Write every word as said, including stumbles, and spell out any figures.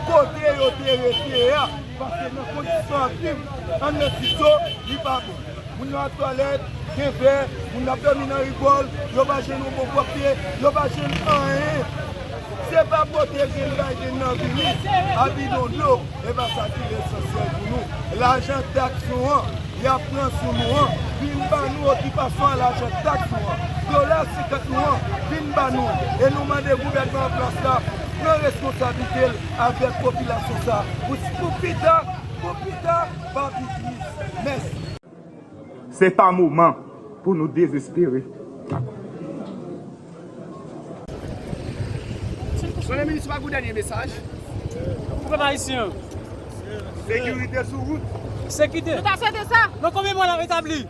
kote yo te rete a, paske nan kondisyon y ap viv anndan Tito, li pa bon. Moun yo ap twalèt, gen vè, moun ap dòmi nan rigòl, yo pa jwenn yon bon pwòpte, yo pa jwenn anyen. Se pa pote grenn bay grenn nan vini a bidon dlo, e pa sa ki lesansyèl pou nou. Lajan taks nou an, y ap pran sou nou an, vin ba nou okipasyon a lajan taks nou an, dola senkant nou an, vin ba nou. E nou mande gouvènman an plas la pran responsablite l avèk popilasyon sa a pou, pou pita, pou pita, pa pi tris. Mèsi. Se pa moman pou nou dezespere. Premye minis, ou pa gen dènye mesaj? Pou pèp ayisyen an. Sekirite sou wout. Sekirite. Nou ta swete sa. Nan konbyen mwa n ap retabli?